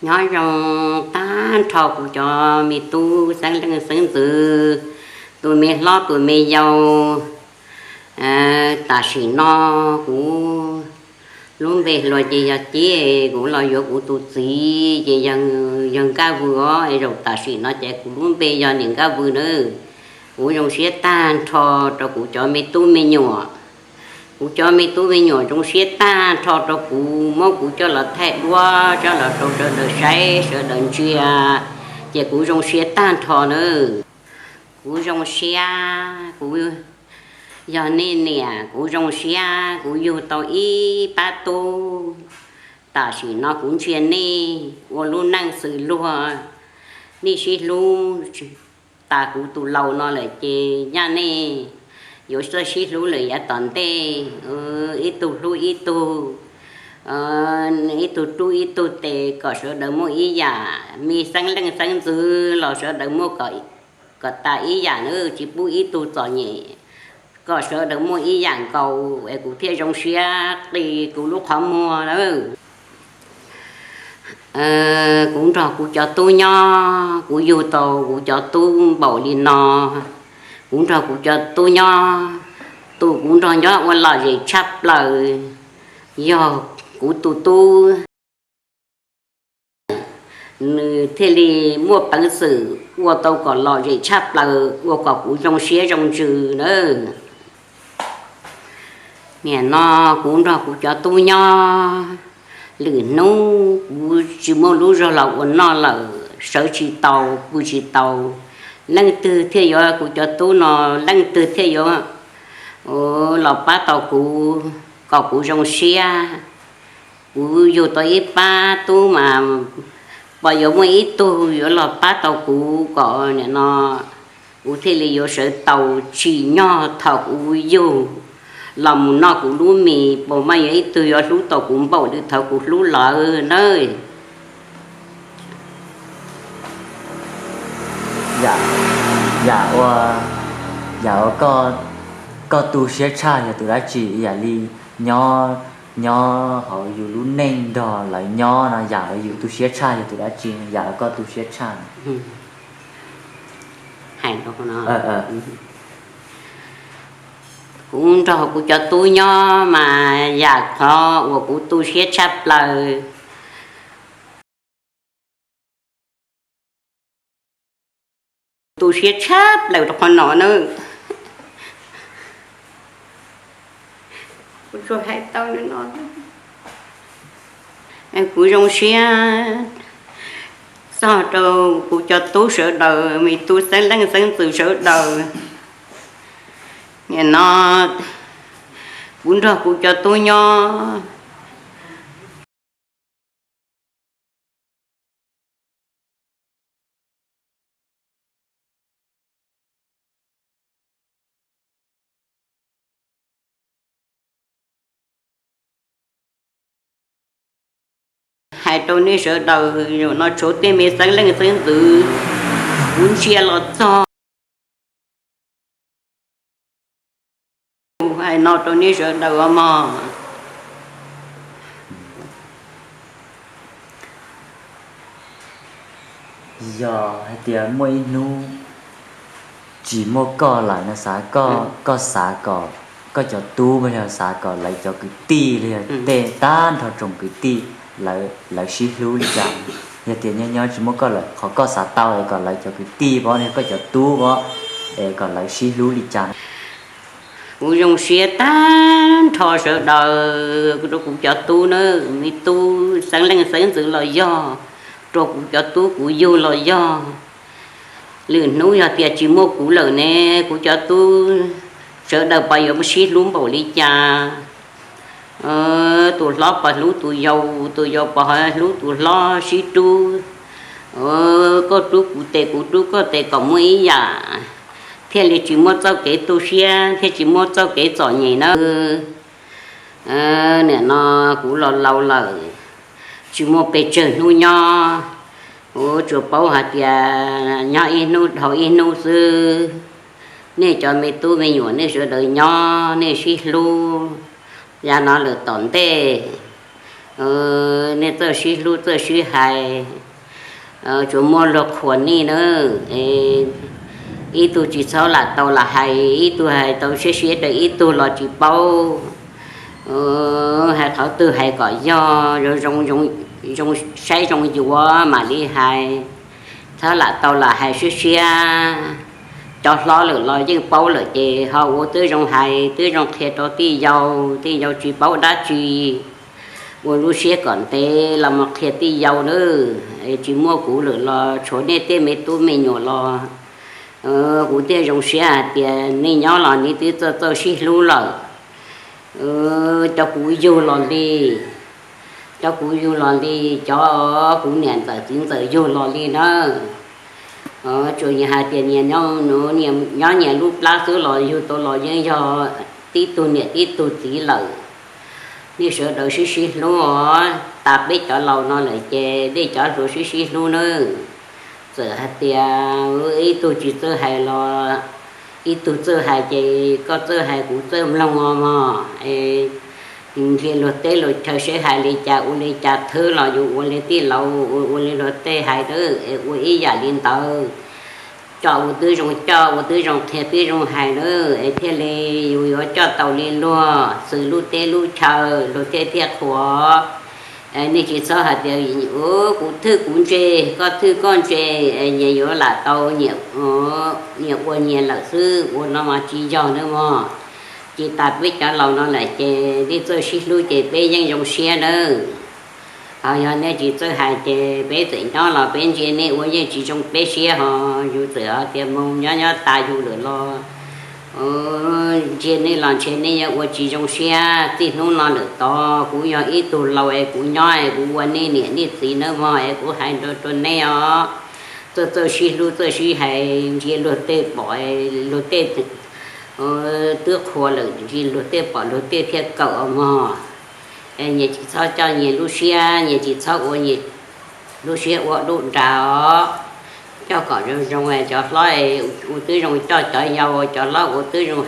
Nyob zoo tag nrho kuv cov me tub xeeb leej xeeb ntxwv, tus me hlob tus me yau. Tam sim no kuv lub npe hluas ces yog Cib, kuv los yuav kuv tus txiv ces yog Nkaj Vwm os. Zaum tam sim no ces kuv lub npe yog niam Nkaj Vwm nawb. Kuv zoo siab tag nrho rau kuv cov me tub me nyuam. Kuv cov me tub me nyuam zoo siab tag nrho rau kuv, muab kuv coj los thaij duab coj los rau sawv daws saib sawv daws ntsia, ces kuv zoo siab tag nrho nawb. Kuv zoo siab kuv yog nej niam, kuv zoo siab kuv yug tau ib pab tub. Tam sim no kuv ntsia nej ua lub neej xws luag, nej sib hlub tas kuv tus laus no lawm ces nyaj nej yuav txawj sib hlub lawm yav tom ntej, ib tug hlub ib tug, ib tug rub ib tug tes kom sawv daws muaj ib yam, me xeeb leej xeeb ntxwv los sawv daws muaj kom tas ib yam na, tsis pub ib tug txom nyem, kom sawv daws muaj ib yam nkaus es kuv thiaj zoo siab qi kuv lub qhov muag lawm. Kuv nrog kuv cov tub nyob, kuv yug tau kuv cov tub npaum li no, kuv nrog kuv cov tub nyob, tus kuv nrog nyob ua lom zem tshaj plaws yog kuv tus tub. Nws thiaj li muaj peev xwm ua tau kom lom zem tshaj plaws, ua kom kuv zoo siab zoo ntsws nawb. Nim no kuv nrog kuv cov tub nyob, lwm hnub kuv tsis muaj lub zog los ua noj lawm, sawv tsis tau, pw tsis tau, leej twg thiaj yuav, kuv cov tub no leej twg thiaj yuav los pab tau kuv kom kuv zoo siab. Kuv yug tau ib pab tub mas puas yuav muaj ib tug yuav los pab tau kuv kom nim no kuv thiaj li yuav sawv tau tsim nyog thaum kuv yug los mus noj kuv lub mis, puas maj yuav ib tug yuav hlub tau kuv npaum li thaum kuv hlub lawv nawb. Yam ua, yam ua koj tu siab tshaj yog tus dab tsi? Yam li nyob, nyob hauv yus lub neej nrog lawv nyob no, yam uas yus tu siab tshaj yog tus dab tsi? Yam uas koj tu siab tshaj. Kuv nrog kuv cov tub nyob mas yam qhov uas kuv tu siab tshaj plaws, tu siab tshaj plaws rau qhov no na. Kuv tsuas hais tau li no, kuv zoo siab txog rau kuv cov tub sawv daws, me tub xeeb leej xeeb ntxwv sawv daws. Nim no kuv nrog kuv cov tub nyob. Hais rau nej sawv daws, zaum no tshuav tej me xeeb leej xeeb ntxwv kuv ntsia los txog. Hais no rau nej sawv daws os mog. Yog hais tias muaj ib hnub tsis muaj koj lawm no, xav koj, koj xav kom koj cov tub, yog xav kom lawv cov kwv tij los yog tej tag nrho tsoom kwv tij lawv sib hlub li cas? Yog tias nyob nyob tsis muaj koj lawm, qhov koj xav tau es kom lawv cov kwv tij pab, koj cov tub pab, es kom lawv sib hlub li cas? Kuv zoo siab tag nrho sawv daws, rau kuv cov tub na, me tub xeeb leej xeeb ntxwv los yog, rau kuv cov tub kuv yug los yog. Lwm hnub yog tias tsis muaj kuv lawm ne, kuv cov tub sawv daws puas yuav sib hlub npaum li cas? Tus hlob puas hlub tus yau, tus yau puas hlub tus hlob, sib rub, koj rub kuv tes kuv rub koj tes kom muaj ib yam, thiaj li tsis muaj txoj kev tu siab thiaj tsis muaj txoj kev txom nyem na. Nim no kuv los laus lawm, tsis muaj pes tsawg hnub nyob, kuv tsuas paub hais tias nyob ib hnub dhau ib hnub xwb. Nej cov me tub me nyuam nej sawv daws nyob nej sib hlub, yav no lawm tom ntej Nej txawj sib hlub txawj sib hais, tsuas muaj luag qhuas nej nawb. Ib tug tsis txhob lam tau lam hais, ib tug hais tau siab siab rau ib tug los tsis paub. Hais qhov twg hais kom yog zoo, saib zoo yuav mam li hais. Txhob lam tau lam hais siab siab. Cov hlob lawm los yeej paub lawm ces ho ua twb zoo hais twb zoo qhia rau tij yau, tij yau tsis paub dab tsi. Ua lub siab kom ntev los mus qhia tij yau nawb. Tsis muaj kuv lawm los tshuav nej tej me tub me nyuam los kuv thiaj zoo siab hais tias nej nyob los nej twb txawj txawj sib hlub lawm. Cov kuv yug los li, cov kuv yug los li, cov kuv niam ntxawm txiv ntxawm yug los li na. Tsuas yog hais tias nyob nyias lub plab xwb los yug tau los yeej yog tib tug niam tib tug txiv lawm. Nej sawv daws sib sib hlub os, tas peb cov laus no lawm ces nej cov hluas sib sib hlub nawb. Txawm hais tias ib tug tsis txawj hais los ib tug txawj hais ces koj txawj hais kuv txawj mloog os mog. Nrhiav luag teb luag chaw seb hais li cas ua li cas thwb los yus ua li tij laug ua li luag tej hais nawb, es ua ib yam li ntawd. Coj ua twb zoo coj, ua twb zoo qhia twb zoo hais nawb, es thiaj li yus yuav coj tau li luag xws lub teb lub chaw, luag thiaj thiaj qhuas. Nej tsis txhob hais tias kuv thwj kuv ntse, koj thwj koj ntse, nyias yuav lam tau nyias ua nyias lawm xwb, ua no mas tsis yog nawb mog. Ces tas peb cov laus no lawm ces nej txawj sib hlub ces peb yeej zoo siab nawb. Ho yog nej tsis txawj hais ces peb txawm nyob los peb ntsia nej ua yeej tsis zoo peb siab, ho yus txawm hais tias mus nyob nyob tas yus lawm los ntsia nej los ntshe nej yuav ua tsis zoo siab. Txij hnub no lawm tod kuv yog ib tug laus es kuv nyob es kuv ua nej niam nej txiv nawb mog, es kuv hais rau rau nej os. Txawj txawj sib hlub txawj sib hais, ntsia luag tej pom luag tej twb qhuas lawm, ntsia luag tej pom luag tej thiaj kawm os mog. Es nyias tsis txhob coj nyias lub siab, nyias tsis txhob ua nyias lub siab ua dub nras os. Coj kom zoo zoo, cov hlob ua twb zoo coj cov yau, cov hlob ua twb zoo